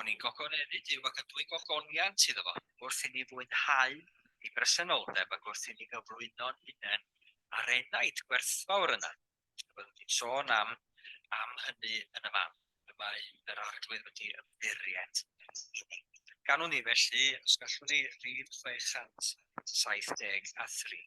Bod ni'n gogoneddu Duw ac yn dwyn gogoniant iddo fo wrth i ni fwynhau ei bresenoldeb ac wrth i ni gyflwyno'n hunain a'r enaid gwerthfawr yna. Byddwn ni'n sôn am, am hynny yn y man y mae yr Arglwydd wedi ymddiried i ni. Ganwn ni felly, os gallwn ni, rhif 673.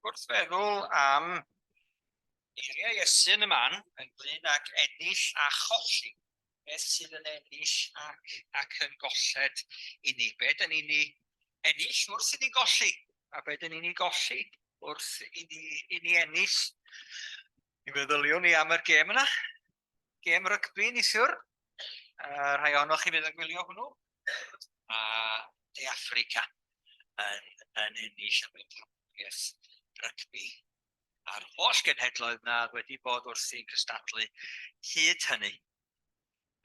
Wrth feddwl am eiriau Iesu yn y man ynglyn ag ennill a cholli, beth sydd yn ennill ac, ac yn golled i ni? Be dyn ni'n ei ennill wrth i ni golli, a be dyn ni'n ei golli wrth i ni, i ni ennill? Mi feddyliwn ni am yr gêm yna, gêm rygbi neithiwr, uh, rhai ohonoch chi fydd yn gwylio hwnnw, a De Affrica yn, yn ennill y bencampwriaeth rygbi a'r holl genhedloedd na wedi bod wrthi'n cystadlu hyd hynny.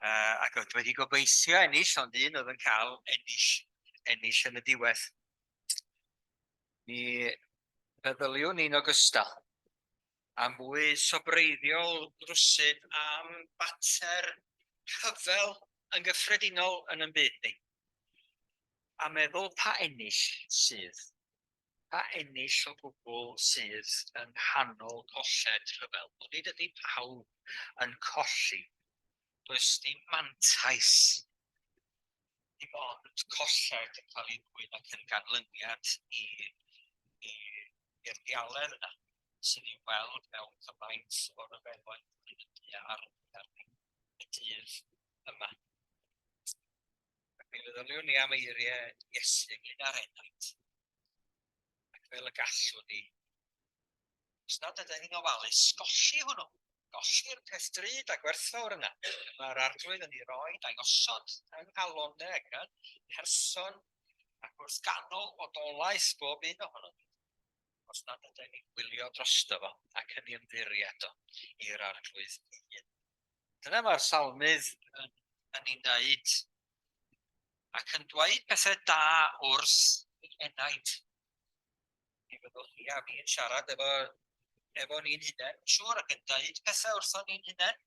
Uh, ac oedd wedi gobeithio ennill, ond un oedd yn cael ennill, ennill yn y diwedd. Mi feddyliwn ni'n ogystal a mwy sobreiddiol rywsut am fater rhyfel yn gyffredinol yn yn byd ni. A meddwl pa ennill sydd, pa ennill o gwbl sydd yng nghanol colled rhyfel. Onid ydy pawb yn colli? Does dim mantais dim ond colled yn cael ei ddwyn ac yn ganlyniad i, i, i'r dialedd yna sydd i'w weld mewn cymaint o ryfeloedd yn y du ar, ar y dydd yma. Ac mi feddyliwn ni am eiriau Iesu ynglyn â'r enaid, ac fel y gallwn ni Os nad ydyn ni'n ofalus, golli hwnnw, golli'r peth drud a gwerthfawr yna. Mae'r Arglwydd yn ei roi a'i osod yng nghalonnau ac yn mherson ac wrth ganol bodolaeth bob un ohonom ni. Os nad ydyn ni'n gwylio drosto fo ac yn ei ymddiried o i'r Arglwydd ei hun. Dyna mae'r salmydd yn, yn ei wneud ac yn dweud pethau da wrth ei enaid. Mi fyddwch chi a fi yn siarad efo, efo ni'n hunain, yn siŵr, ac yn dweud pethau wrthon ni'n hunain,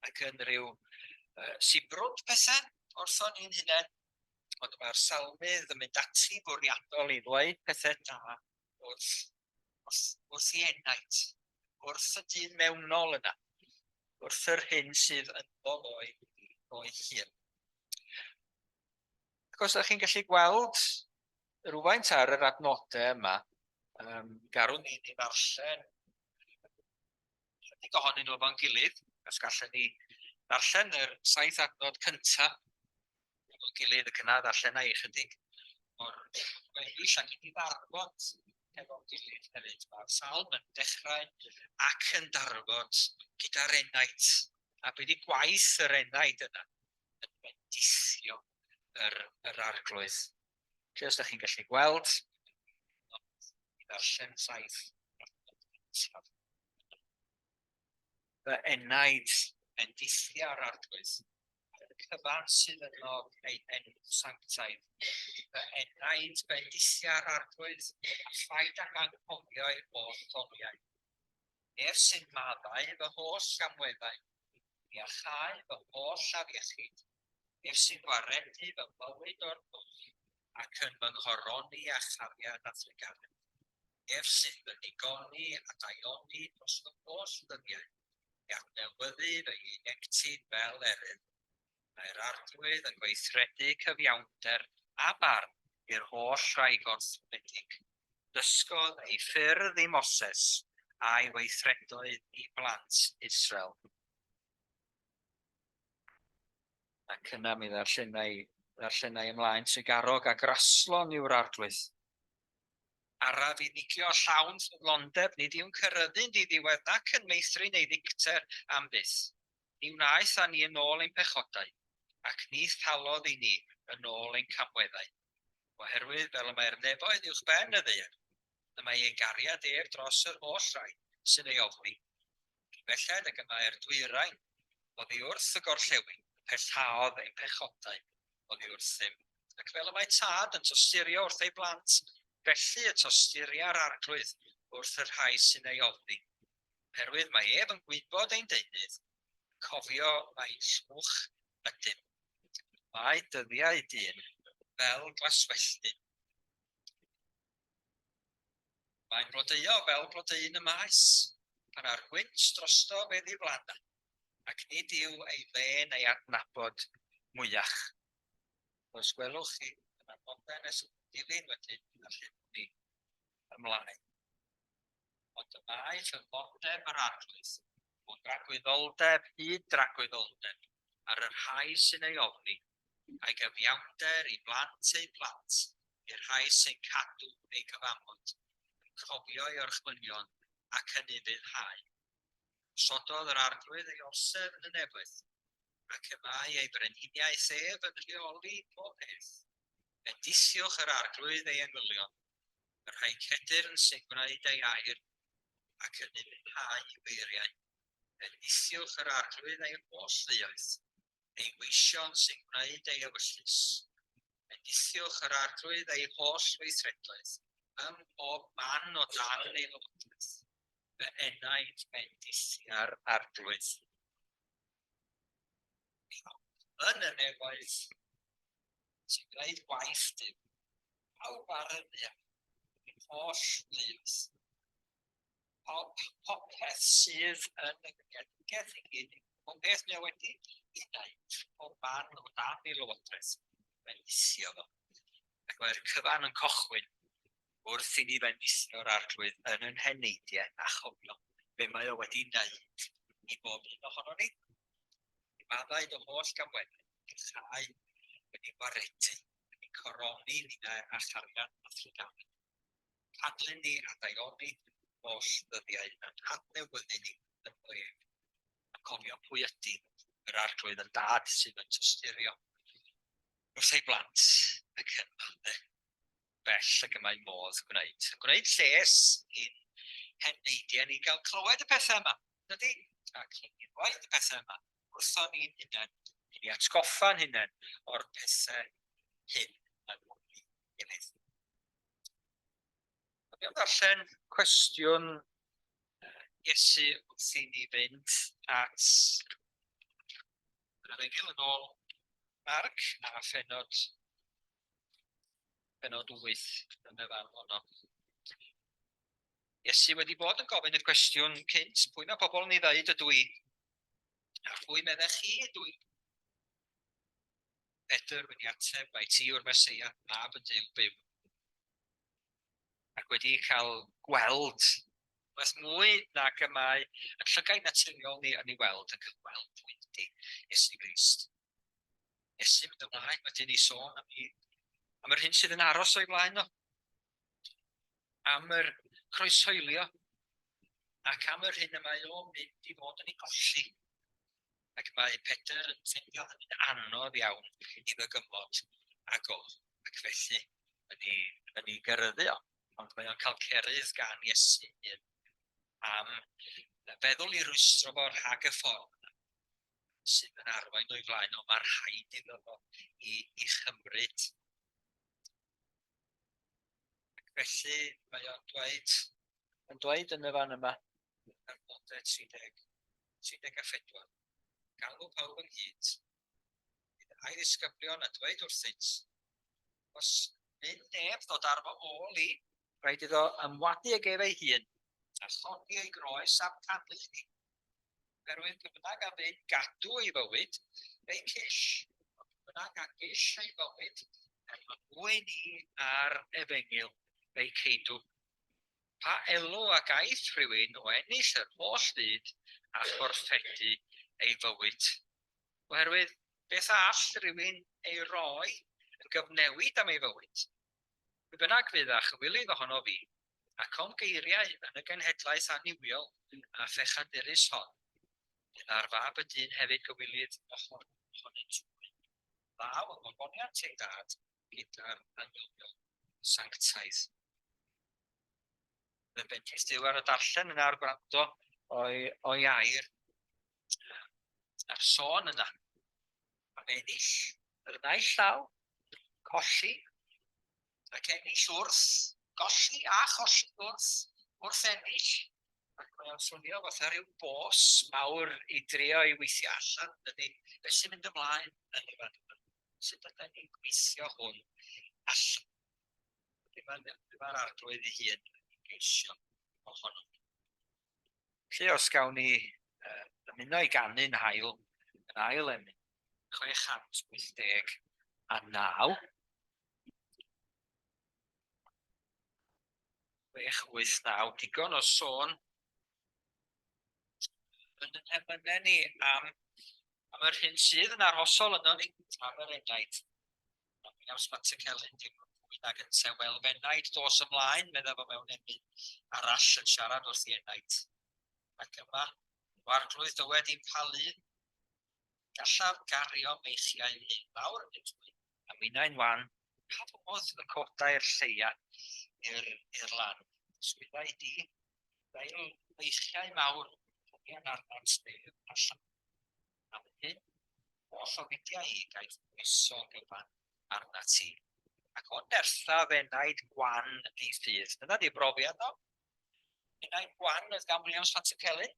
ac yn rhyw uh, sibrwd pethau wrthon ni'n hunain. Ond mae'r salmydd yn mynd ati bwriadol i ddweud pethau da wrth, wrth, wrth ei enaid, wrth y dyn mewnol yna. wrth yr hyn sydd ynddo fo'i fo'i hun. Ac os ydych chi'n gallu gweld rhywfaint ar yr adnodau yma, garwn ni ni ddarllen chydig ohonyn nhw efo'n gilydd, os gallen ni ddarllen yr saith adnod cyntaf efo'n gilydd ac yna ddarllen ei chydig o'r gweddill ac i ddarfod efo'n gilydd hefyd. Mae'r salm yn dechrau ac yn darfod gyda'r enaid, a be di gwaith yr enaid yna yn bendithio yr, yr arglwydd. Felly os ydych chi'n gallu gweld, i ddarllen saith cyntaf. Fy enaid bendithia'r arglwydd, a'r cyfan sydd yno ei enw sanctaidd. Fy enaid bendithia'r arglwydd, a phaid ag anghofio ei holl ddoniau. Ef sy'n maddau fy holl gamweddau, iachau fy holl afiechyd. Ef sy'n gwaredu fy mywyd o'r pwll, ac yn fy nghoroni â chariad a thrugaredd. Ef sy'n fy nigoni a daioni dros fy holl ddyddiau, i adnewyddu fy ieuenctid fel eryr. Mae'r Arglwydd yn gweithredu cyfiawnder a barn i'r holl rai gorthrymedig. Dysgodd ei ffyrdd i Moses, a'i weithredoedd i blant Israel. Ac yna mi ddarllenai, ddarllenai ymlaen, Trugarog a graslon yw'r Arglwydd. Araf i ddigio llawn ffyddlondeb, nid yw'n ceryddu'n ddiddiwedd nac yn meithrin ei ddicter am byth. Ni wnaeth â ni yn ôl ein pechodau, ac ni thalodd i ni yn ôl ein camweddau. Oherwydd fel y mae'r nefoedd uwch ben y ddaear, y mae ei gariad ef dros yr holl rai sy'n ei ofni. Cyn belled ag y mae'r dwyrain oddi wrth y gorllewin, y pellhaodd ein pechodau oddi wrthym. Ac fel y mae tad yn tosturio wrth ei blant, felly y tosturia'r Arglwydd wrth y rhai sy'n ei ofni. Oherwydd mae ef yn gwybod ein deunydd, yn cofio mai llwch ydym. Mae dyddiau dyn fel glaswelltyn. Mae'n blodeuo fel blodeuyn y maes, pan â'r gwynt drosto fe ddiflanna, ac nid yw ei len ei adnabod mwyach. Os gwelwch chi yn adnodau nes yn dilyn wedyn, allan ni ymlaen. Ond y mae ffyddlondeb yr Arglwydd, o dragwyddoldeb hyd dragwyddoldeb, ar y rhai sy'n ei ofni, a'i gyfiawnder i blant eu plant, i'r rhai sy'n cadw ei gyfamod, yn cofio ei orchmynion ac yn ufuddhau. Gosododd yr Arglwydd ei orsedd yn y nefoedd, ac y mae ei frenhiniaeth ef yn rheoli pob peth. Bendithiwch yr Arglwydd ei angylion, y rhai cedyrn sy'n gwneud ei air ac yn ufuddhau i'w eiriau. Bendithiwch yr Arglwydd ei holl luoedd, ei weision sy'n gwneud ei ewyllys. Bendithiwch yr Arglwydd ei holl weithredoedd, ym mhob man o dan ei lywodraeth. Fy enaid bendithia'r Arglwydd. Yn y nefoedd sy'n gwneud gwaith Duw. Pawb ar y ddaear, ein holl luoedd. Pob, popeth sydd yn y greadigaeth i gyd, pob peth mae o wedi ei wneud, pob man o dan ei lywodraeth, bendithio fo. Ac mae'r cyfan yn cochwyn wrth i ni fendithio'r Arglwydd yn yn heneidiau a chofio be mae o wedi wneud i bob un ohono ni. I maddau dy holl gamweddau, iachau, wedi gwaredu, wedi coroni ninnau â chariad a thrugaredd. Canlyn ni a daioni holl ddyddiau yn adnewyddu ni yn ef, a cofio pwy ydy yr Arglwydd yn dad sydd yn tosturio wrth ei blant ac yn maddau bell ag y mae modd gwneud. Yn gwneud lles i'n heneidiau ni gael clywed y pethau yma, dydy? Ac i ni ddweud y pethau yma wrthon ni'n hunain, i ni atgoffa'n hunain o'r pethau hyn yn ei gilydd. Dwi'n ddarllen cwestiwn Iesu wrth i ni fynd at yr efengyl yn ôl Marc a phenod penod 8 yn y fan honno. Iesu wedi bod yn gofyn y cwestiwn cynt, pwy mae pobl yn ei ddeud ydw i? A phwy meddech chi ydw i? Pedr wedi ateb, Mai ti yw'r Meseia, mab y Duw byw. Ac wedi cael gweld rhywbeth mwy nag y mae yn llygaid naturiol ni yn ei weld, yn cael gweld pwy ydy Iesu Grist. Iesu mynd ymlaen wedyn i sôn am, i, am yr hyn sydd yn aros o'i flaen o, am yr croeshoelio ac am yr hyn y mae o'n mynd i fod yn ei golli. Ac mae Pedr yn ffeindio hynny'n anodd iawn i ddygymod ag o, ac felly yn ei, yn ei geryddu o. Ond mae o'n cael cerydd gan Iesu hun am feddwl i rwystro fo rhag y ffordd yna sydd yn arwain o'i flaen o, mae rhaid iddo fo i, i chymryd. Ac felly mae o'n dweud, yn dweud yn y fan yma, ar nodau 30, 34, galw pawb ynghyd, a'i ddisgyblion a dweud wrthynt, os fyn neb ddod ar fy ôl i, rhaid iddo ymwadu ag ef ei hun, a chodi ei groes am canlyn i. Oherwydd pwy bynnag a fyn gadw ei fywyd, ei cyll, ond pwy bynnag a gyll ei fywyd, er fy mwyn i a'r efengyl, ei ceidw. Pa elw a gaiff rhywun o ennill yr holl fyd a chorffedu ei fywyd? Oherwydd beth all rhywun ei roi yn gyfnewid am ei fywyd? Pwy bynnag fydd â chywilydd ohono fi, ac o'm geiriau yn y genhedlaeth annuwiol a phechadurus hon, bydd ar fab y dyn hefyd gywilydd ohonynt hwy. Ddaw yng ngogoniant ei dad gyda'r angylion sanctaidd. Fe bendith Duw ar y darllen yna a'r gwrando o'i, o'i air a'r sôn yna. Am ennill yr naill llaw, colli, ac ennill wrth, golli a cholli wrth, wrth ennill. Ac mae o'n swnio fatha rhyw bos mawr i drio i weithio allan, dydy, beth sy'n mynd ymlaen yn y fan yma. Sut ydy ni'n gweithio hwn allan? Dyma'r arglwydd ei hun yn geisio ohono. Felly os gawn ni uh, ymuno i ganu'n hael, yn ail emyn, 689. 689, digon o sôn yn yn emynau ni am, am yr hyn sydd yn arhosol yno ni, am yr enaid. Williams Pantycelyn dim fwy nag ynte, wel fenaid dos ymlaen, medda fo mewn emyn arall yn siarad wrth i enaid. Ac yma, o arglwydd dywed i'n palu, gallaf gario meichiau hyn lawr yn hwy, a minnau'n wan, pa fodd y codai'r lleia i'r i'r lan. Swyddau di, fel meichiau mawr, hongian arnat neb allan. Am hyn, holl ofidiau i gaiff bwyso gyfan arnat ti. Ac o nerthaf enaid gwan ei ffydd. Dyna di brofiad o. Enaid gwan oedd gan Williams Pantycelyn.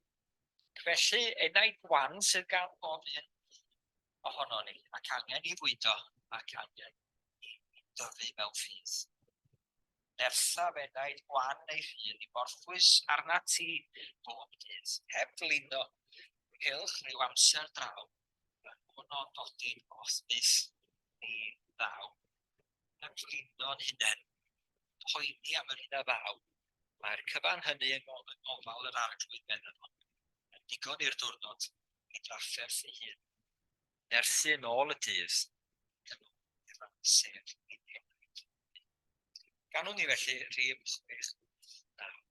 Felly, enaid gwan sydd gan bob un ohono ni, ac angen i fwydo ac angen i dyfu mewn ffydd. Nerthaf enaid gwan ei ffydd i gorffwys arnat ti bob dydd, heb flino ynghylch rhyw amser draw, yn hwnnw'n dodi'n oll byth ni ddaw. Heb flino'n hunain, poeni am yr hyn a ddaw, mae'r cyfan hynny yng ngofal yr Arglwydd meddai, yn digon i'r diwrnod ei drafferth ei hun. Nerthu yn ôl y dydd, yn ôl i'r amser ein henaid. Ganwn ni felly rhif 6, 9.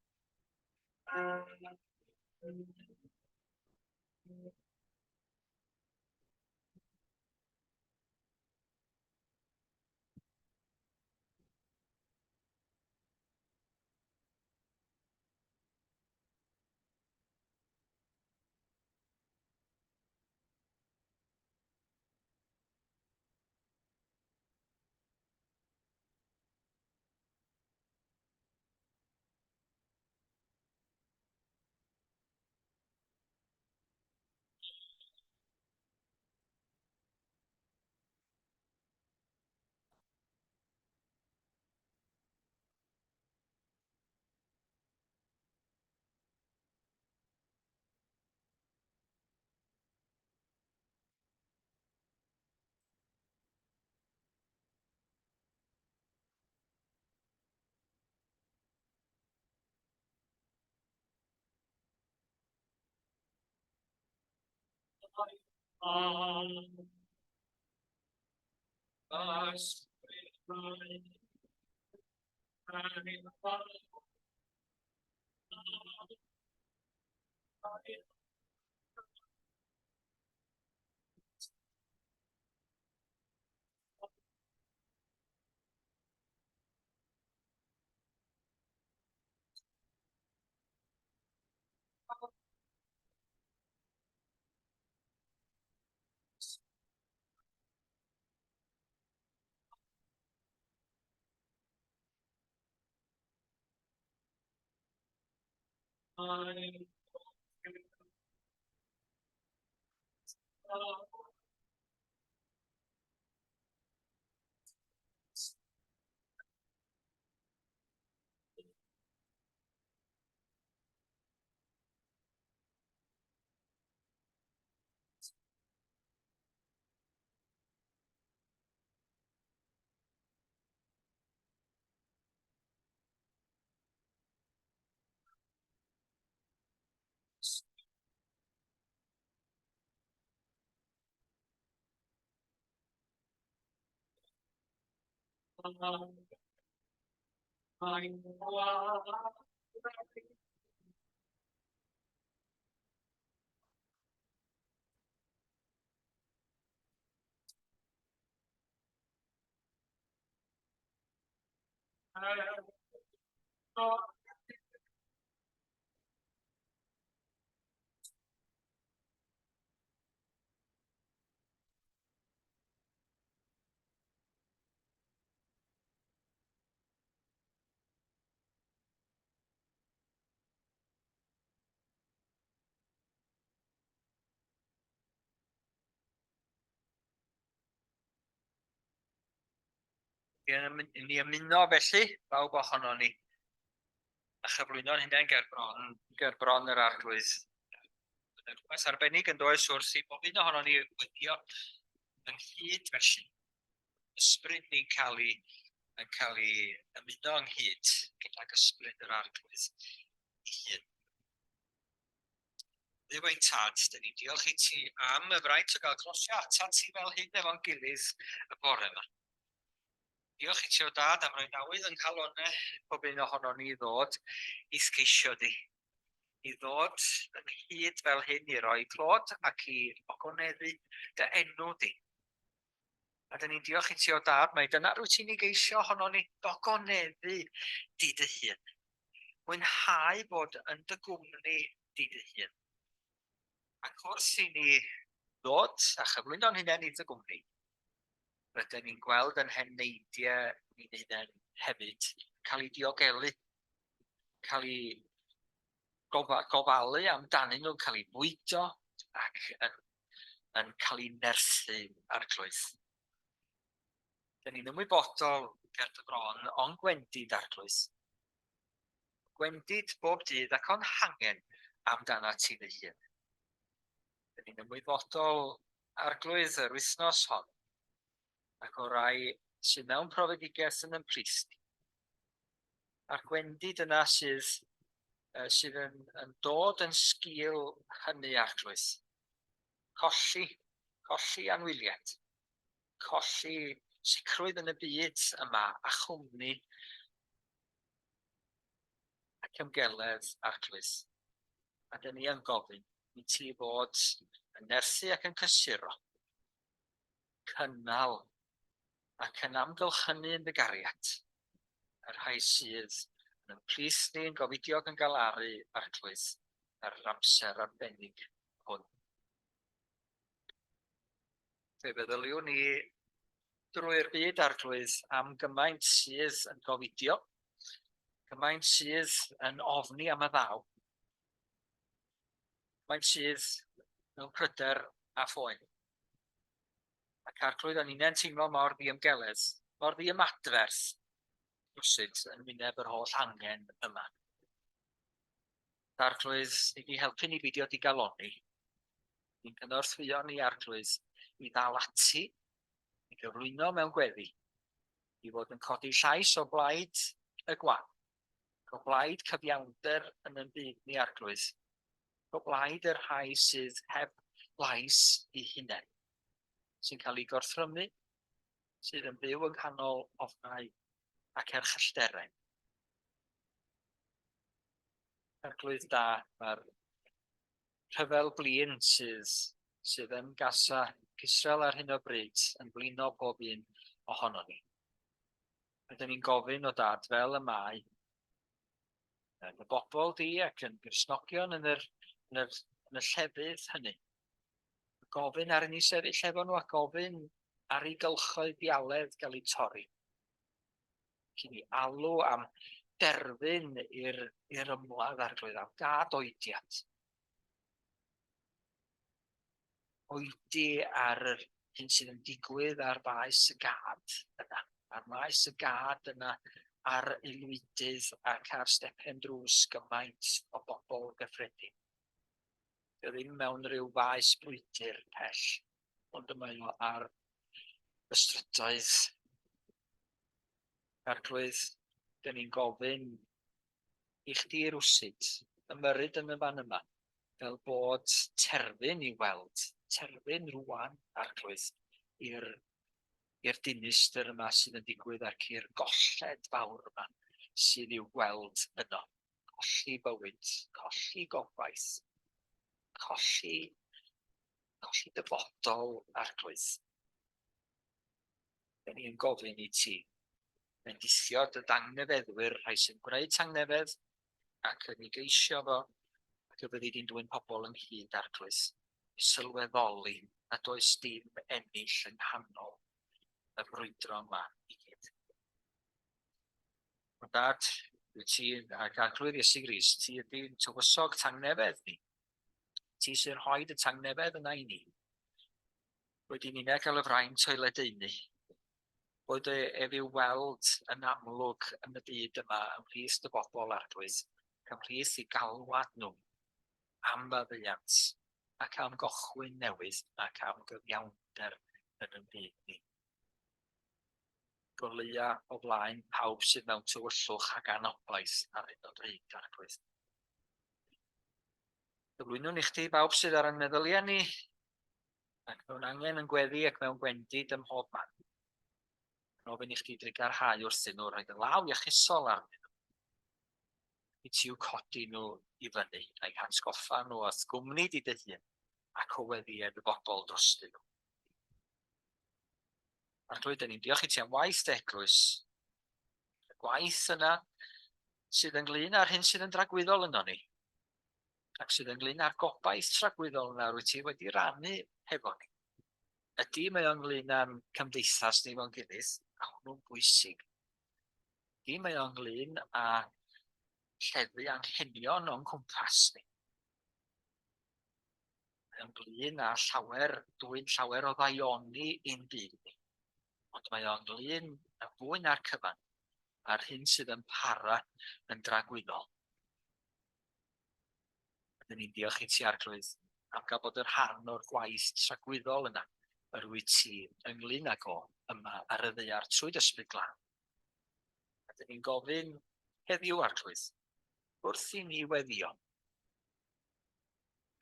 Ni ymuno felly, bawb ohono ni, a chyflwyno'n hunain ger bron, ger bron yr arglwydd. Yna rhywbeth arbennig yn does wrth i bob un ohono ni weithio ynghyd felly. Ysbryd ni'n cael ei, yn cael ei ymuno ynghyd gydag ysbryd yr arglwydd ei hun. Dduw ein tad, dyn ni'n diolch i ti am y fraint o gael glosio atat ti fel hyn efo'n gilydd y bore yma. Diolch i ti o dad am roi nawydd yn nghalonau pob un ohono ni ddod i'th ceisio di. I ddod ynghyd fel hyn i roi clod ac i ogoneddu dy enw di. A dyn ni'n diolch i ti o dad, mai dyna rwyt ti'n ei geisio ohono ni, dogoneddu di dy hun. Mwynhau bod yn dy gwmni di dy hun. Ac wrth i ni ddod a chyflwyno'n hunain i dy gwmni, rydyn ni'n gweld yn heneidiau ni'n hunain hefyd cael ei diogelu, cael ei gofalu amdanyn nhw'n cael eu bwydo ac yn, yn cael eu nerthu arglwydd. Dyn ni'n ymwybodol ger dy bron o'n gwendid arglwydd. Gwendid bob dydd ac o'n hangen amdana ti dy hun. Dyn ni'n ymwybodol arglwydd yr wythnos hon ac o rai sydd mewn profedigaeth yn ymplith ni. A'r gwendid yna sydd, uh, sydd yn, yn dod yn sgil hynny arglwydd. Colli, colli anwyliad, colli sicrwydd yn y byd yma a chwmni ac ymgeledd arglwydd. A dyn ni yn gofyn i ti fod yn nerthu ac yn cysuro cynnal ac yn amgylchynu yn dy gariad y rhai sydd yn ein plith ni yn gofidiog yn galaru Arglwydd ar yr amser arbennig hwn. Fe feddyliwn ni drwy'r byd Arglwydd am gymaint sydd yn gofidio, gymaint sydd yn ofni am y ddaw, gymaint sydd mewn pryder a phoen. Ac Arglwydd, o'n i'n teimlo mor ddiymgeledd, mor ddiymadferth, rywsut, yn wyneb yr holl angen yma. Arglwydd, i ni helpu ni beidio digalonni. Ni'n cynorthwyo ni, Arglwydd, i ddal ati, i gyflwyno mewn gweddi, i fod yn codi llais o blaid y gwan, o blaid cyfiawnder yn yn byd ni, Arglwydd, o blaid y rhai sydd heb lais eu hunain, sy'n cael eu gorthrymu, sydd yn byw yng nghanol ofnau ac erchyllterau. Arglwydd da, mae'r rhyfel blin sydd, sydd yn Gaza ac Israel ar hyn o bryd yn blino pob un ohonon ni. Rydyn ni'n gofyn o dad fel y mae yn y bobl di ac yn Gristnogion yn yr, yn yr, yn y llefydd hynny. Gofyn ar i ni sefyll efo nhw a gofyn ar ei gylchoedd dialedd gael eu torri. Cyn i alw am derfyn i'r i'r ymladd arglwydd, am gad oediad. Oedi ar yr hyn sydd yn digwydd ar faes y gad yna. Ar maes y gad yna ar aelwydydd ac ar stepen drws gymaint o bobl gyffredin. Dio ddim mewn rhyw faes brwydr pell, ond y mae o ar y strydoedd. Arglwydd, dyn ni'n gofyn i chdi rywsut ymyrryd yn y fan yma, fel bod terfyn i'w weld, terfyn rwan, Arglwydd, i'r i'r dinistr yma sydd yn digwydd ac i'r golled fawr yma sydd i'w gweld yno. Colli bywyd, colli gobaith, colli, colli dyfodol, Arglwydd. Dyn ni yn gofyn i ti bendithio dy dangnefeddwyr, rhai sy'n gwneud tangnefedd ac yn ei geisio fo, ac y byddi di'n dwyn pobl ynghyd, Arglwydd, i sylweddoli nad oes dim ennill yng nghanol y brwydro yma i gyd. Ond Dad, wyt ti ac Arglwydd Iesu Grist, ti ydy'n tywysog tangnefedd ni. Ti sy'n rhoi dy tangnefedd yna i ni. Wedi ninnau gael y fraint o'i ledaenu, boed ef i'w weld yn amlwg yn y byd yma ymhlith dy bobl, Arglwydd, ac ymhlith eu galwad nhw am faddeuant ac am gochwyn newydd ac am gyfiawnder yn ein byd ni. Goleua o flaen pawb sydd mewn tywyllwch ac anobaith ar hyn o bryd, Arglwydd. Gyflwynwn i chdi bawb sydd ar ein meddyliau ni, ac mewn angen yn gweddi ac mewn gwendid ym mhob man. Yn ofyn i chdi drugarhau wrthyn nhw, rhoi dy law iachusol arnyn nhw, i ti i'w codi nhw i fyny, a'i hatgoffa nhw o'th gwmni di dy hun, ac o weddïau dy bobl drostyn nhw. Arglwydd, dyn ni'n diolch i ti am waith dy eglwys, y gwaith yna sydd ynglyn â'r hyn sydd yn dragwyddol yno ni, ac sydd ynglyn â'r gobaith tragwyddol yna rwyt ti wedi rannu hefo ni. Ydy, mae o ynglyn â'n cymdeithas ni fo'n gilydd, a hwnnw'n bwysig. Ydy, mae o ynglyn â lleddfu anghenion o'n cwmpas ni. Mae o'n ynglyn â llawer, dwyn llawer o ddaioni i'n byd ni. Ond mae o ynglyn yn fwy na'r cyfan a'r hyn sydd yn para yn dragwyddol. Rydyn ni'n diolch i ti, Arglwydd, am gael bod yn rhan o'r gwaith tragwyddol yna yr wyt ti ynglyn ag o yma ar y ddaear trwy dy Ysbryd Glân. Rydyn ni'n gofyn heddiw, Arglwydd, wrth i ni weddio,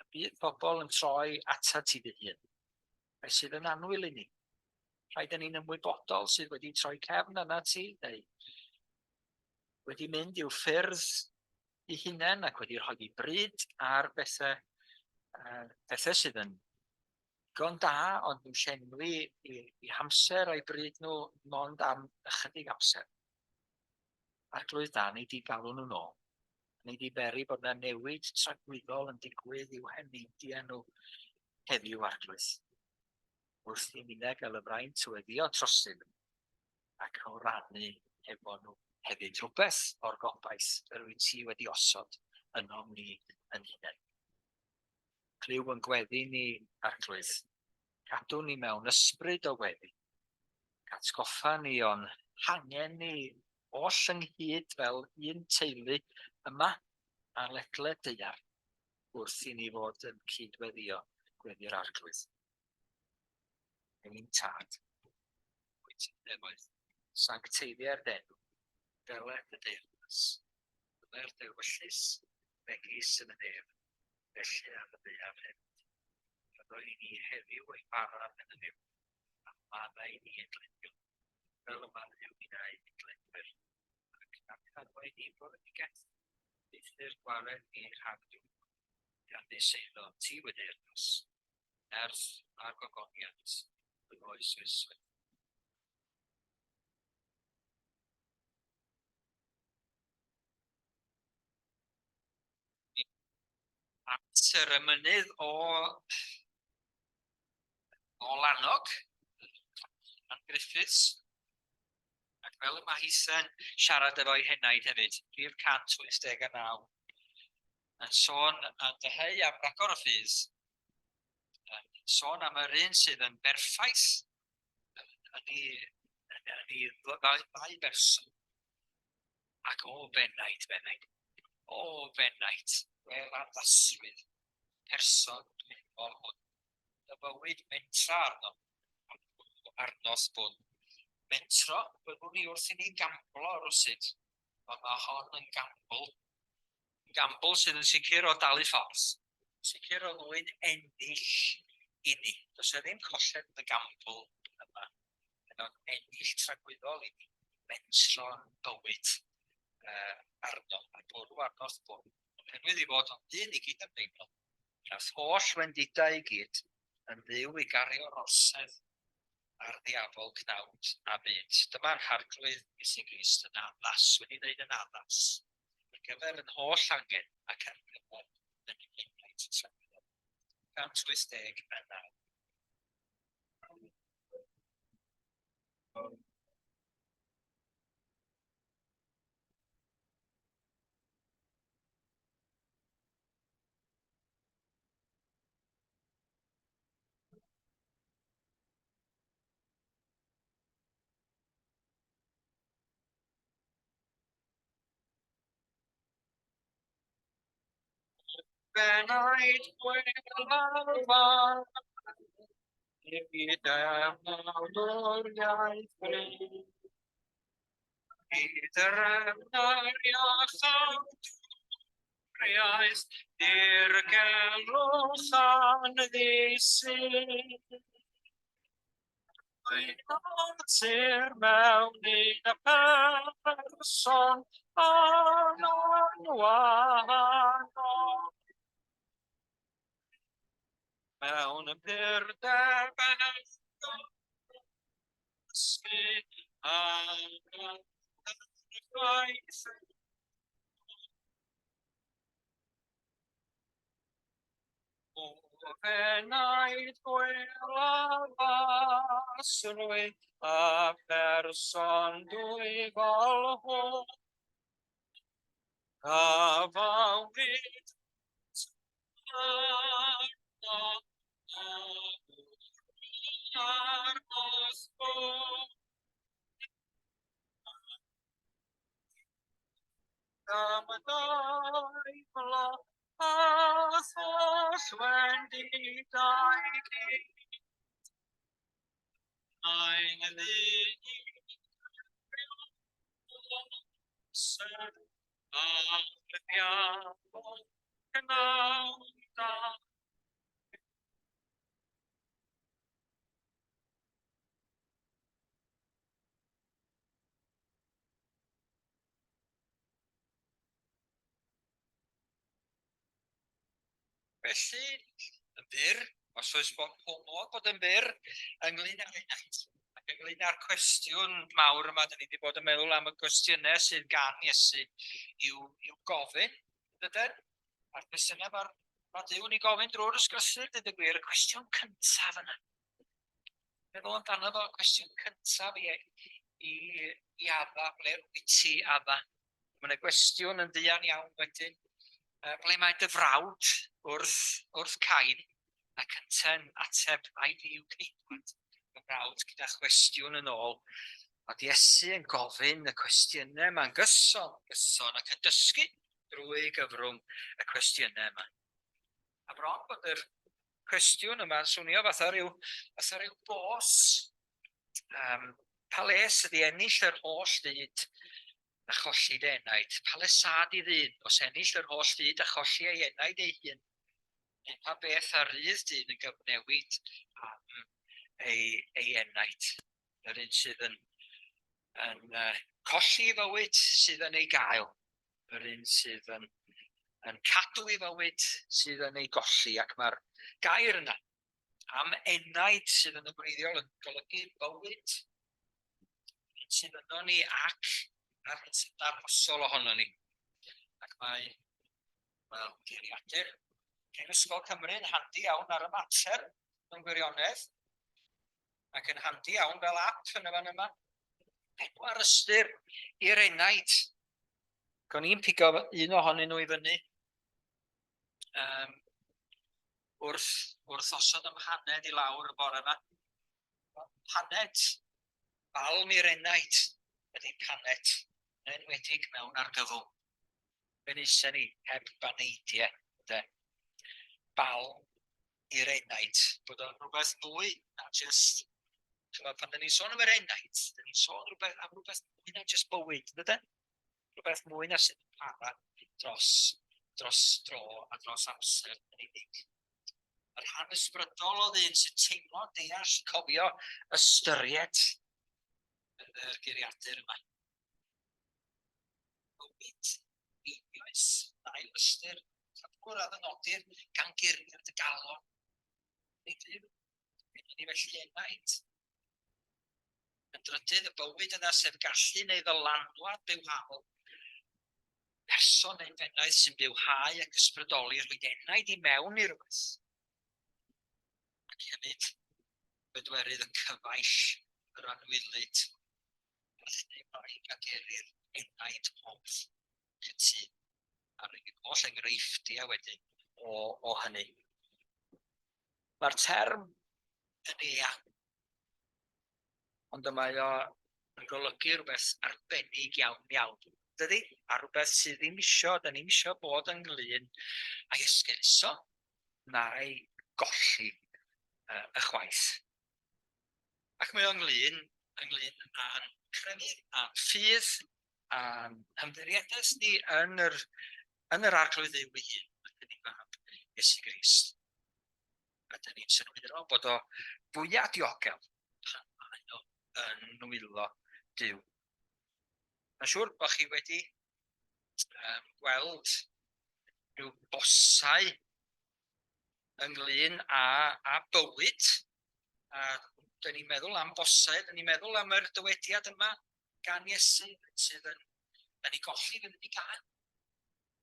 y bydd pobl yn troi atat ti dy hun, rhai sydd yn annwyl i ni, rhai dyn ni'n ymwybodol sydd wedi troi cefn yna ti, neu wedi mynd i'w ffyrdd eu hunain ac wedi rhoi eu bryd ar bethau, uh, pethau sydd yn digon da, ond yn llenwi i, i hamser a'i bryd nhw mond am ychydig amser. Arglwydd da, neu di galw nhw'n ôl. Neu di beri bod yna newid tragwyddol yn digwydd i'w heneidiau nhw heddiw, Arglwydd. Wrth i ninnau gael y fraint o weddio trosyn nhw ac o rannu hefo nhw hefyd rhywbeth o'r gobaith yr wyt ti wedi osod ynom ni yn hunain. Clyw yn gweddi ni, Arglwydd. Cadw ni mewn ysbryd o weddi. Atgoffa ni o'n hangen ni oll ynghyd fel un teulu yma a ledled daear wrth i ni fod yn cyd-weddio gweddi'r Arglwydd. Ein Tad, wyt ti'n nefoedd, sancteiddia'r d'enw, deled dy deyrnas, byddai'r dewyllys megis yn y nef, felly ar y ddaear hefyd. Rhoi i ni heddiw ein bara yn y fyw, a maddau i ni ein dyledion, fel y maddeuwn ninnau ein dyledwyr, ac nad arwain ni brofedigaeth, eithr gwared ni rhag drwg, gan ddiseiddo ti wedi urddas, nerth a'r gogoniant yn oes oesoedd. At yr emynydd o o Lanog, Ann Griffiths, ac fel y mae hitha'n siarad efo'i henaid hefyd, rhif 189, yn sôn yn dyheu am ragor o ffydd, yn sôn am yr un sydd yn berffaith yn ei, yn ei ddau berson, Ac o fenaid, fenaid, o fenaid, wel addasrwydd person dwyfol hwn, y bywyd mentra arno, arnos bwn. Mentro, byddwn ni wrth i ni gamblo rywsut, ond mae hon yn gambl. Gambl sydd yn sicr o dalu ffordd, sicr o ddwyn ennill i ni. Does e ddim colled yn y gambl yma. Mae'n ennill tragwyddol i ni, mentro'n bywyd uh, arno, a bwrw arno'r bwrw. Oherwydd ei fod o'n ddyn i gyd ymdeimlo, nath holl wendidau i gyd yn ddiw i gario'r orsedd a'r ddiafol cnawd a byd. Dyma'r Harglwydd Iesu Grist yn addas, wedi dweud yn addas, ar gyfer yn holl angen ac ar gyfer yn enaid tragwyddol. 189. Benaid gwelaf gyda iaith bryd. I drefn iachawdwriaeth, dirgelwch anddisyn. Natur mewn un person anwahanol. Mewn purdeb dysgu a gwaith. O fenaid gwelafasrwydd a pherson dwyfol hwn, a fawyd arno a arnos bwrdd. Am ddeimlo a holl wendidau gyd. Mae'n ddyn i a'r ddiafol gnawn da. Felly, yn fyr, os oes bod pob modd bod yn fyr, ynglyn â'r enaid, ac ynglyn â'r cwestiwn mawr yma, dyn ni wedi bod yn meddwl am y cwestiynau sydd gan Iesu i'w, i'w gofyn, dyden? A'r cwestiynau mae'r mae Duw yn ei gofyn drwy'r ysgrythur, dweud y gwir, y cwestiwn cyntaf yna. Meddwl amdano fo, cwestiwn cyntaf i, i, i Adda, ble wyt ti Adda? Mae yna gwestiwn yn fuan iawn wedyn, ble mae dy frawd wrth, wrth Cain? Ac yntau'n ateb, ai fi yw ceidwad fy mrawd gyda chwestiwn yn ôl. Ond Iesu yn gofyn y cwestiynau yma'n gyson, gyson ac yn dysgu drwy gyfrwng y cwestiynau yma. A bron bod yr cwestiwn yma'n swnio fatha rhyw, fatha rhyw bos. Um, pa les ydy ennill yr holl fyd a cholli dy enaid? Pa les sad i ddyn os ennill yr holl fyd a cholli ei enaid ei hun? Neu pa beth a rydd dyn yn gyfnewid am ei, ei enaid? Yr un sydd yn, yn uh, colli ei fywyd sydd yn ei gael. Yr un sydd yn, yn cadw ei fywyd sydd yn ei golli. Ac mae'r gair yna am enaid sydd yn y gwreiddiol yn golygu bywyd sydd yno ni ac a'r hyn sy'n arhosol ohono ni. Ac mae, wel, geiriadur Prifysgol Cymru yn handi iawn ar y mater mewn gwirionedd, ac yn handi iawn fel app yn y fan yma. Pedwar ystyr i'r enaid. O'n i'n pigo un ohonyn nhw i fyny. Um, wrth, wrth osod ym mhaned i lawr y bore yma. Paned, balm i'r enaid ydy paned, yn enwedig mewn argyfwng. Fe wnaethon ni heb baneidiau, de. Balm i'r enaid, bod o'n rhywbeth mwy na just... Chymod, pan dyn ni'n sôn am yr enaid, dyn ni'n sôn rhywbeth, am rhywbeth mwy na just bywyd, dyden? Rhywbeth mwy na sydd yn para dros, dros dro a dros amser yn unig. Y rhan ysbrydol o ddyn sy'n teimlo, deall, cofio, ystyried yr geiriadur yma. Bywyd, einioes, ail ystyr, cyflwr a ddynodir gan guriad y galon. Nid yw, ni felly enaid. Yn drydydd, y bywyd yna sef gallu neu ddylanwad bywhaol. Person neu bennaeth sy'n bywhau ac ysbrydoli rhoi enaid i mewn i rywbeth. Ac hefyd, bedwerydd y cyfaill, yr anwylyd, felly wraig a gerir enaid hoff cytûn ar ei holl enghreifftiau wedyn o, o hynny. Mae'r term yn eang, ond y mae o yn golygu rhywbeth arbennig iawn iawn, dydy? A rhywbeth sydd ddim isio, da ni'm isio bod ynglyn ag esgeuluso na'i golli uh, ychwaith. Ac mae o ynglyn, ynglyn â'n crefydd, a'n ffydd, a'n hymddiriedaeth ni yn yr, yn yr Arglwydd Dduw ei hun, ac yn ei fab Iesu Grist. A dyn ni'n synhwyro bod o fwyaf diogel pan mae o yn nwylo Duw. Mae'n siŵr bod chi wedi um, gweld rhyw bosau ynglyn â, â bywyd. A dyn ni'n meddwl am bosau, dyn ni'n meddwl am yr dywediad yma gan Iesu sydd yn, yn ei golli fydd yn ei gael.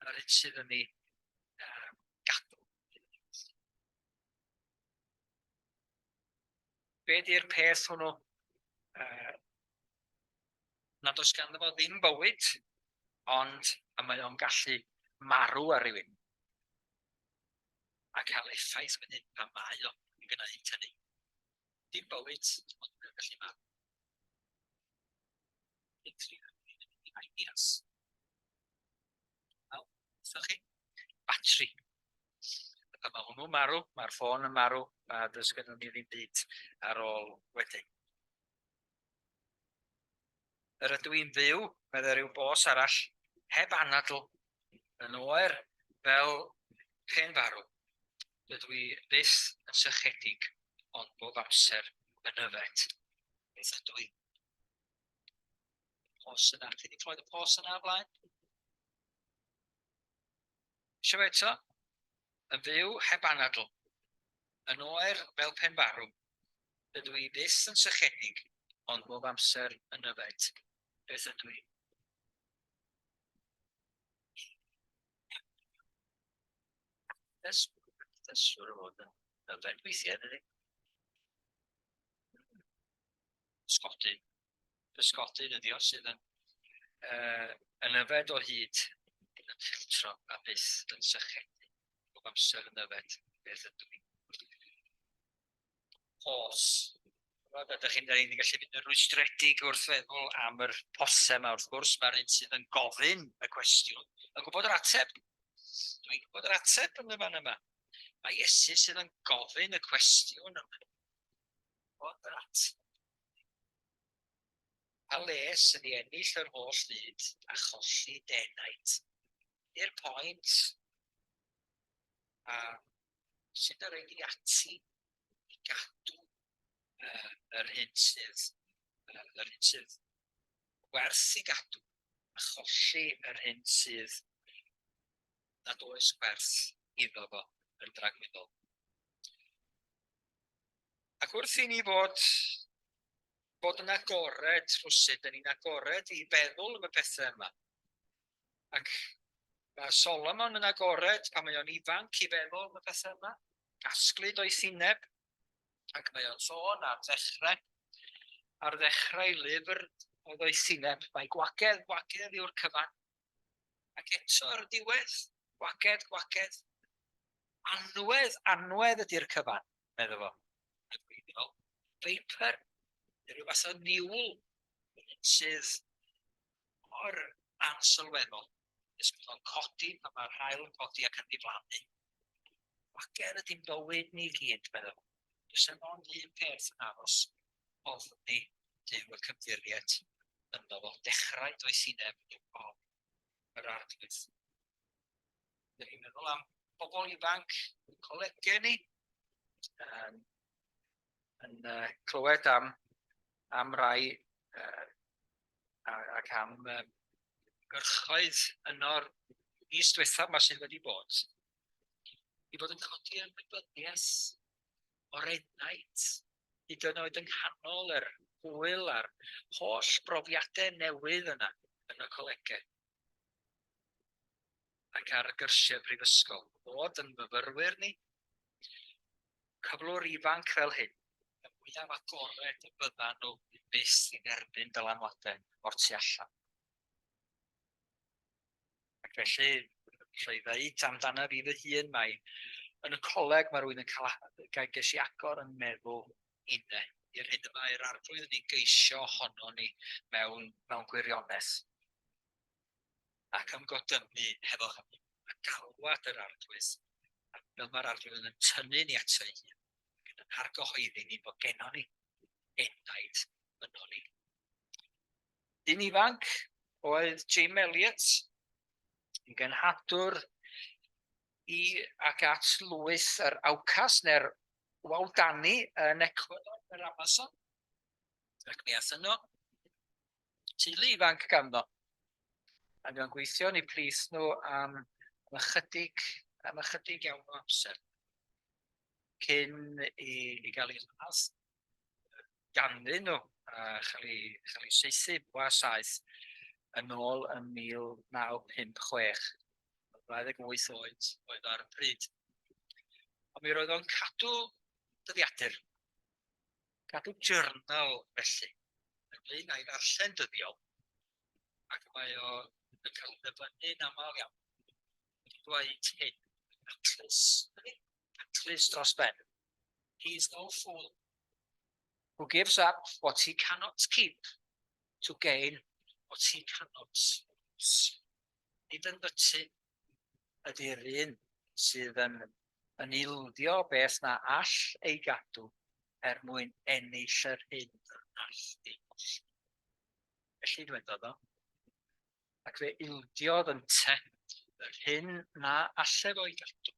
A'r un sydd yn ei um, gadw. Be di'r peth hwnnw? Uh, nad oes ganddo fo ddim bywyd, ond y mae o'n gallu marw ar rywun a cael effaith wedyn pan mae o'n gwneud hynny. Dim bywyd, ond mae'n gallu marw. Ideas. Wel, wrthoch chi, batri. A pan mae hwnnw'n marw, mae'r ffôn yn marw, a does gennym ni ddim byd ar ôl wedyn. Yr ydw i'n fyw, meddai rhyw bos arall, heb anadl, yn oer fel pe'n farw. Dydw i byth yn sychedig, ond bob amser yn yfed. Beth ydw i? Pos yna. Chi wedi clywed y pos yna o blaen? Eisiau fe eto? Yn fyw heb anadl. Yn oer fel pen farw. Dydw i byth yn sychedig, ond bob amser yn yfed. Beth ydw i? Ys, siŵr o fod yn yfed weithiau, dydy? Sgodyn. Pysgodyn ydi o sydd yn, uh, yn yfed o hyd, yn ffiltro a byth yn sychedu. Bob amser yn yfed, beth ydw i. Pos. Ydych chi'n ni gallu mynd yn rwystredig wrth feddwl am yr posau yma, wrth gwrs, mae'r un sydd yn gofyn y cwestiwn yn gwybod yr ateb. Dwi'n gwybod yr ateb yn y fan yma. Mae Iesu sydd yn gofyn y cwestiwn yma. Gwybod yr ateb. Pa les yn ei ennill yr holl fyd a cholli denaid? I'r pwynt. A Sut yr ei ati i gadw yr hyn sydd yr hyn sydd werth i gadw a cholli yr hyn sydd nad oes gwerth iddo fo yn dragwyddol. Ac wrth i ni fod bod yn agored rhywsut, dyn ni'n agored i feddwl am y pethau yma. Ac mae Solomon yn agored pan mae o'n ifanc i feddwl am y pethau yma, casglu doethineb, ac mae o'n sôn ar ddechrau, ar ddechrau lyfr o ddoethineb, mae gwagedd, gwagedd yw'r cyfan. Ac eto ar y diwedd, gwagedd, gwagedd, anwedd, anwedd ydy'r cyfan, medda fo. Yn gwreiddiol, vapor, rhyw fath o niwl sydd mor ansylweddol nes bod o'n codi pan mae'r haul yn codi ac yn diflannu. Gwagedd ydy'n bywyd ni gyd, medda fo. Does dim ond un peth yn aros, ofni Duw ac ymddiried ynddo fo. Dechrau doethineb yw ofn yr Arglwydd. Dyn ni'n meddwl am bobl ifanc yn colegau ni, yn, yn uh, clywed am, am rai uh, ac am uh, gyrchoedd yno'r mis diwethaf yma sydd wedi bod, i fod yn codi ymwybyddiaeth o'r enaid, hyd yn oed yng nghanol yr hwyl a'r holl brofiadau newydd yna yn y colegau ac ar gyrsiau prifysgol. Bod yn myfyrwyr ni, cyflwr ifanc fel hyn, y mwyaf agored y byddan nhw byth i dderbyn dylanwadau o'r tu allan. Ac felly, alla i ddeud amdana fi fy hun, mae yn y coleg mae rhywun yn cael, ges i agor yn meddwl inne i'r hyn y mae'r Arglwydd yn ei geisio ohono ni mewn, mewn gwirionedd. Ac ymgodymu hefo hynny, a galwad yr Arglwydd, a fel mae'r Arglwydd yn tynnu ni ato ei hun, ac yn argyhoeddi ni bod gennon ni enaid yno ni. Dyn ifanc oedd Jim Elliot, yn genhadwr i ac at lwyth yr Aucas neu'r Waudani yn Ecuador, yr Amazon. Ac mi ath yno teulu ifanc ganddo. A mi o'n gweithio yn eu plith nhw am, am ychydig, am ychydig iawn o amser cyn i, i gael ei ladd ganddyn nhw a chael ei, chael ei saethu bwa saeth yn ôl yn 1956. 28 oed oedd ar y pryd. Ond mi roedd o'n cadw dyddiadur, cadw journal felly, ynglyn â'i ddarllen dyddiol, ac mae o yn cael ei ddyfynnu'n aml iawn. Wedi dweud hyn, atlus, atlus dros ben. He is no fool who gives up what he cannot keep to gain what he cannot lose. Nid yn byty ydy'r un sydd yn, yn ildio beth na all ei gadw er mwyn ennill yr hyn all ei golli. Felly dwedodd o, ac fe ildiodd ynte yr hyn na alle fo'i gadw.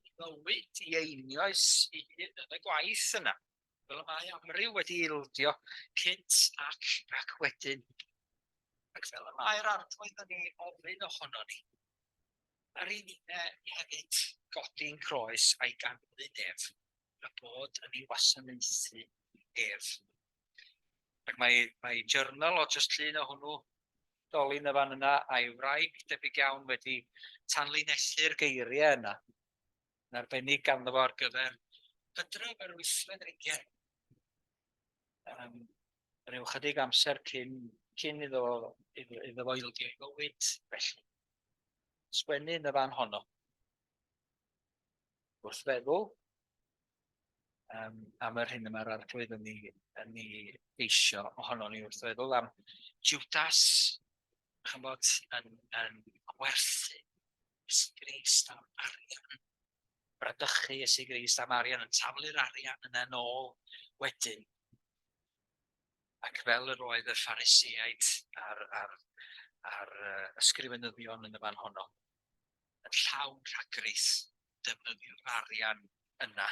Ei fywyd i einioes ei hun yn y gwaith yna, fel y mae amryw wedi ildio cynt ac ac wedyn. Ac fel y mae'r Arglwydd yn ei ofyn ohono ni, ar i ninne hefyd godi'n croes a'i ganlyn ef, a bod yn ei wasanaethu ef. Ac mae, mae journal o jyst llun o hwnnw, dolin y fan yna, a'i wraig debyg iawn wedi tanlinellu'r geiriau yna. Yn arbennig ganddo fo ar gyfer hydref yr wythfed ar hugain. Um, rhyw chydig amser cyn, cyn iddo, iddo, iddo fo ildio ei fywyd, felly. Sgwennu yn y fan honno. Wrth feddwl um, am yr hyn y mae'r Arglwydd yn ei, yn ei geisio ohono ni wrth feddwl am Judas, chymod, yn, yn gwerthu Iesu Grist am arian, bradychu Iesu Grist am arian, yn taflu'r arian yna nôl wedyn. Ac fel yr oedd y Phariseaid a'r, a'r, a'r uh, ysgrifenyddion yn y fan honno, yn llawn rhagrith, defnyddio'r arian yna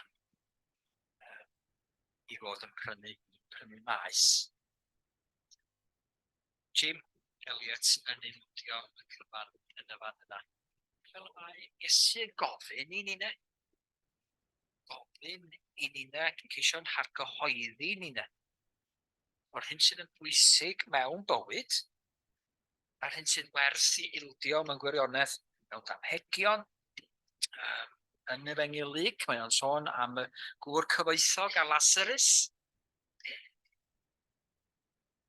i fod yn prynu, prynu maes. Jim Elliot yn ildio y cyfan yn y fan yna. Fel y mae Iesu yn gofyn i ninne. Gofyn i ninne ac yn ceisio'n hargyhoeddi ninne. O'r hyn sydd yn bwysig mewn bywyd, a'r hyn sydd werth i ildio mewn gwirionedd mewn damhegion. Um, yn Efengyl Luc, mae o'n sôn am y gŵr cyfoethog a Lazarus.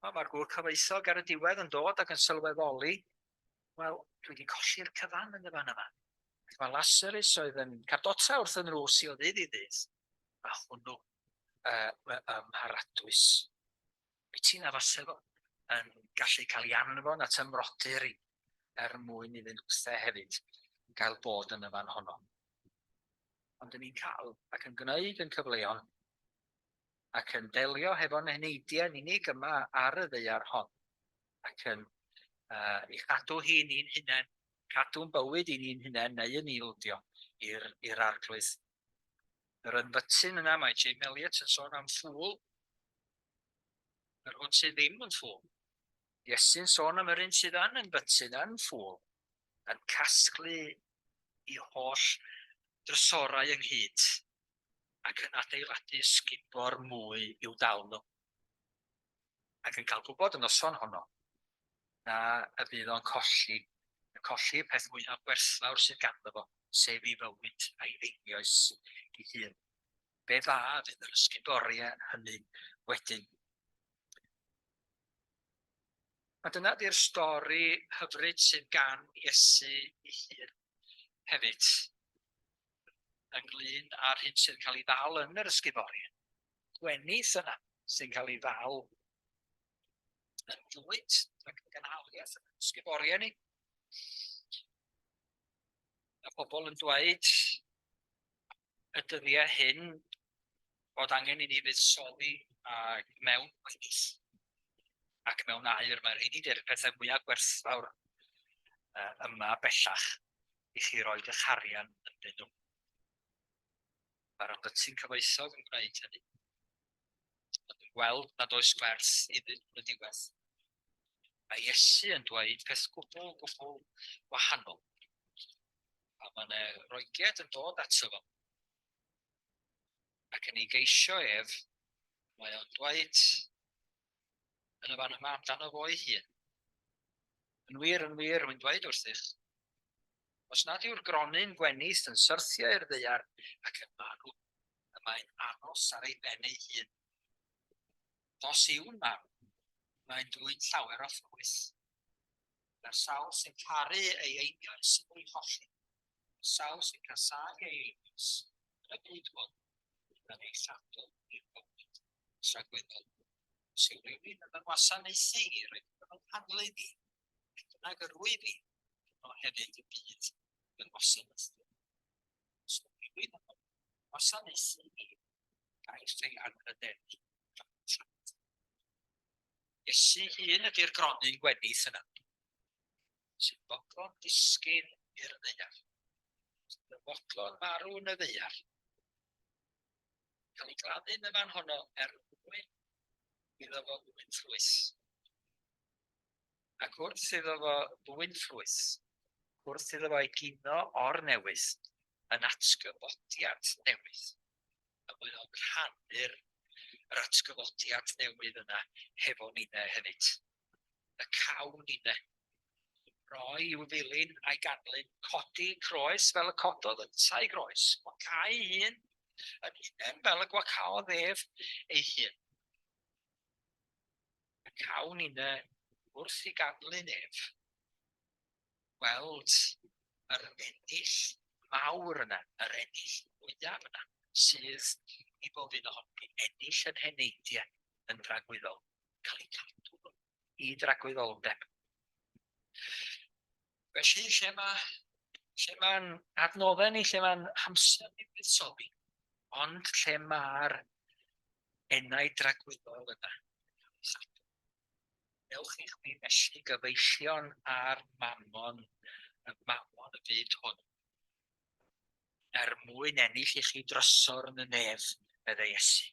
Wel, mae'r gŵr cyfoethog ar y diwedd yn dod ac yn sylweddoli, wel, dwi wedi colli'r cyfan yn y fan yma. Ac mae Lazarus oedd yn cardota wrth yn nrws i o ddydd i ddydd, a hwnnw ym mharadwys. Biti na fase fo yn gallu cael ei anfon at ymrodyr i er mwyn iddyn nhwthe hefyd gael bod yn y fan honno. Ond dyn ni'n cael ac yn gwneud yn cyfleon ac yn delio hefo'n heneidiau yn unig yma ar y ddaear hon, ac yn uh, ei chadw hi ni'n hunain, cadw'n bywyd i ni'n hunain neu yn ildio i'r i'r arglwydd. Yr ynfytyn yna mae Jim Elliot yn sôn am ffŵl, yr hwn sydd ddim yn ffŵl. Iesu'n sôn am yr un sydd yn ynfytyn yn ffŵl, yn casglu i holl drysorau ynghyd ac yn adeiladu ysgubor mwy i'w dal nhw. Ac yn cael gwybod y noson honno na y bydd o'n colli, yn colli y peth mwyaf gwerthfawr sydd ganddo fo, sef ei fywyd a'i einioes ei hun. Be dda fydd yr ysguboriau hynny wedyn. A dyna di'r stori hyfryd sydd gan Iesu ei hun hefyd. Ynglyn â'r hyn sydd yn cael ei ddal yn yr ysguboriau. Gwenith yna sy'n cael ei ddal yn fwyd ac yn gynhaliaeth yn ysguboriau ni. Mae pobl yn dweud y dyddiau hyn bod angen i ni fuddsoddi mewn gwenith ac mewn aur. Mae'r rheini di'r pethau mwyaf gwerthfawr yma bellach i chi roed eich harian ynddyn nhw. Mae'r ymbyty'n cyfoethog yn gwneud hynny. Ond yn gweld nad oes gwerth iddyn nhw yn y diwedd. Mae Iesu yn dweud peth gwbl, gwbl wahanol. A mae yna roegiad yn dod ato fo. Ac yn ei geisio ef, mae o'n dweud yn y fan yma amdano fo ei hun. Yn wir, yn wir, rwy'n dweud wrthych, os nad yw'r gronyn gwenith yn syrthio i'r ddaear ac yn marw, y mae'n aros ar ei ben ei hun. Os yw'n marw, mae'n dwyn llawer o ffrwyth. Mae'r sawl sy'n caru ei einioes yn ei cholli. Y sawl sy'n casáu ei einioes yn y byd hwn yn ei chadw i'r bywyd tragwyddol. Os yw rhywun yn fy ngwasanaethu i, rwy'n fy nghanlyn i, beth bynnag yr wyf i, yno hefyd y bydd fy ngwasanaethu. Os yw rhywun yn fy ngwasanaethu i, gaiff ei anrhydeddu gan y Tad. Iesu hun ydy'r gronyn gwenith yna, sy'n fodlon disgyn i'r ddaear, sy'n fodlon marw yn y ddaear, cael ei gladdu yn y fan honno er mwyn iddo fo ddwyn ffrwyth. Ac wrth iddo fo ddwyn ffrwyth, wrth iddo fo egino o'r newydd, yn atgyfodiad newydd, a mae o'n rhannu'r yr atgyfodiad newydd yna hefo ninne hefyd. Y cawn ninne. Roi i'w ddilyn a'i ganlyn, codi croes fel y cododd yntau groes, gwacau ei hun yn hunain fel y gwacaodd ef ei hun. Y cawn ninne wrth i ganlyn ef gweld yr ennill mawr yna, yr ennill mwyaf yna, sydd i bob un ohonom ni, ennill yn heneidiau yn dragwyddol, cael eu cadw i dragwyddoldeb. Felly, lle mae lle mae'n adnoddau ni, lle mae'n hamser ni buddsoddi, ond lle mae'r enau dragwyddol yna. Ewch i chwi felly gyfeillion a'r mammon, y mammon y byd hwn. Er mwyn ennill i chi drysor yn y nef, meddai Iesu.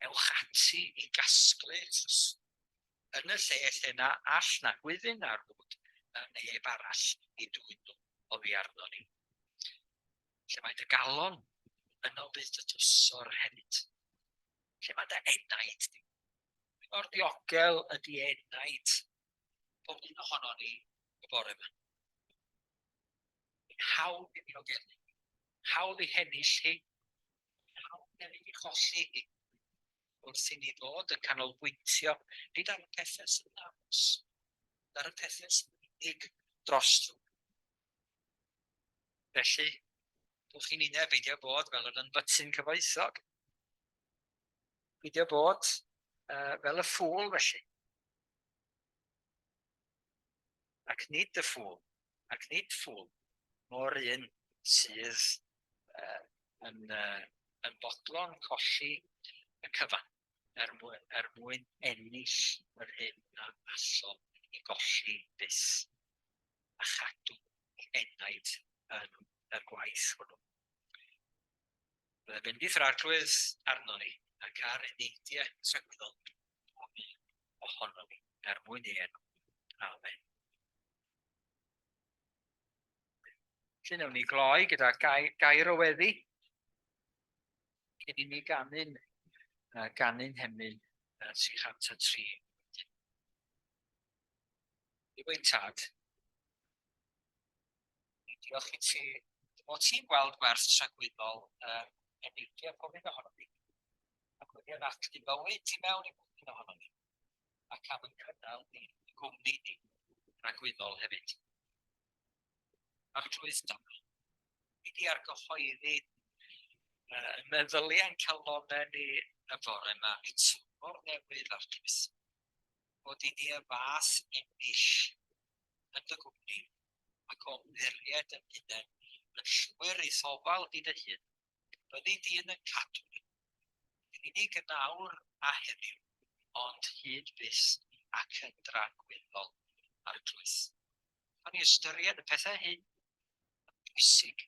Ewch ati i gasglu trysor yn y lle lle na all na gwyfyn na rwd na neb arall i dwyn nhw oddi arno ni. Lle mae dy galon, yno bydd dy drysor hefyd. Lle mae dy enaid di. Mor ddiogel ydy enaid pob un ohono ni y bore yma. Mae'n hawdd i ddiogelu, hawdd i hennill hi, hawdd hefyd i cholli hi. Wrth i ni fod yn canolbwyntio nid ar y pethau sy'n aros, ond ar y pethau sy'n unig dros dro. Felly, dwch chi'n unau beidio bod fel yr ynbytyn cyfoethog. Beidio bod fel y ffŵl felly. Ac nid y ffŵl, ac nid ffŵl, mo'r un sydd uh, yn, uh, yn bodlon colli y cyfan er mwyn, er mwyn ennill yr hyn na allo i golli byth a chadw enaid yn y gwaith hwnnw. Byddai bendith yr Arglwydd arno ni ac ar eneidiau tragwyddol pob un ohonom ni er mwyn ei enw. Amen. Felly wnawn ni gloi gyda gair, gair o weddi cyn i ni ganu'n ganu'n hemyn 303. Duw ein tad, Diolch i ti bod ti'n gweld gwerth tragwyddol yr eneidiau pob un ohonom ni, ac wedi anadlu bywyd i mewn i bob un ohonom ni, ac am yn cynnal ni, y gwmni ni, ragwyddol hefyd. Arglwydd da, ni di argyhoeddi meddyliau'n calonau ni y bore yma i tymor newydd, Arglwydd, bod i ni y fath ennill yn dy gwmni ac o ymddiried yn hunain yn llwyr i'th ofal di dy hun, byddi di yn yn cadw ni, nid yn unig yn awr a heddiw, ond hyd byth ac yn dragwyddol, Arglwydd. Pan i ystyried y pethau hyn yn bwysig,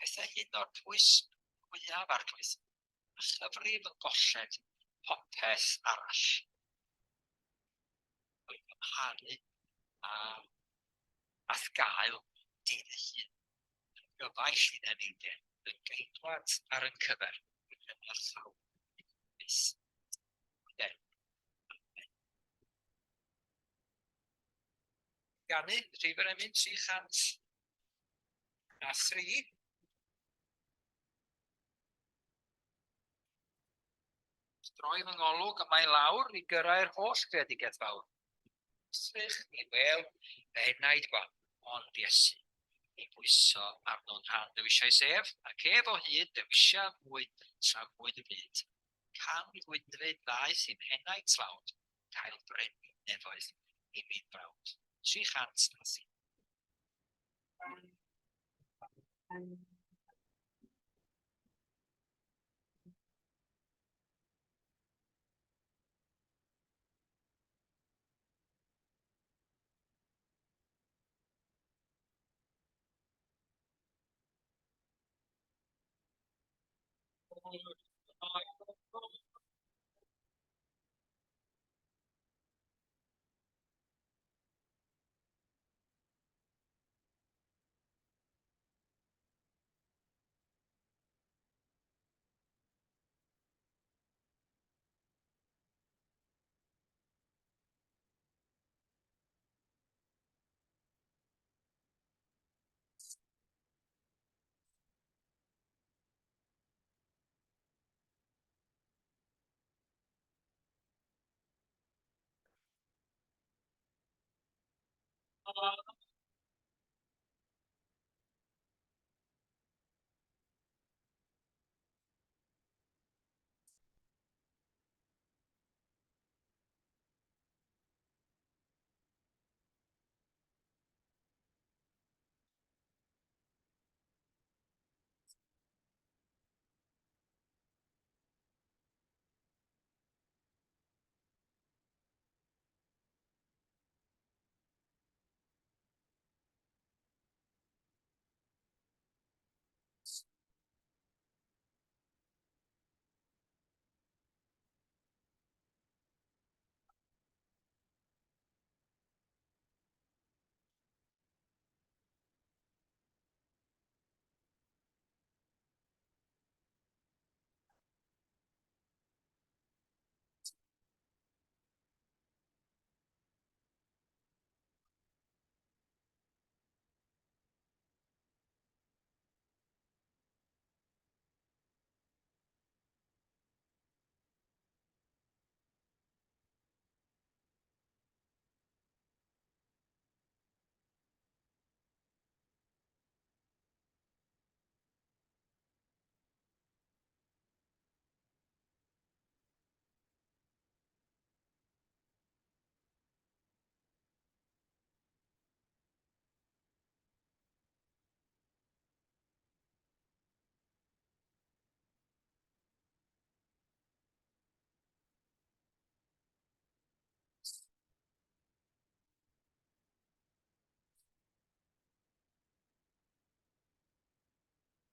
pethau hyn o'r pwys mwyaf, Arglwydd, a chyfrif yn golled popeth arall. O'i gymharu â a'th gael di dy hun, yn gyfaill i'n eneidiau, yn geidwad ar yn cyfer, yn yr llaw byth. Amen. Ganu, rhif yr emyn 303. Droi fy ngolwg yma i lawr i gyrraedd holl greadigaeth fawr. Srych ni wel fy enaid gwan, ond Iesu, i bwyso arno'n rhan dewisiais ef, ac ef o hyd dewisia mwy tramwyd y byd. Can gwynfyd ddaeth i'm henaid tlawd, cael brenin nefoedd i mi'n brawd. 303.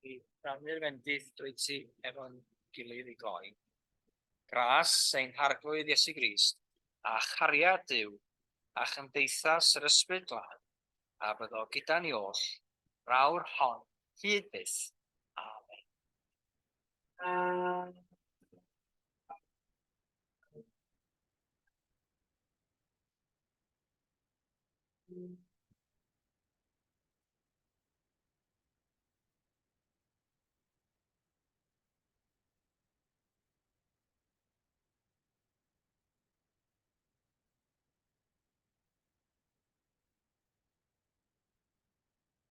I rannu'r fendith drwy ti efo'n gilydd i gloi. Gras ein Harglwydd Iesu Grist, a chariad Duw, a chymdeithas yr Ysbryd Glân, a fyddo gyda ni oll, frawr hon, hyd byth. Amen.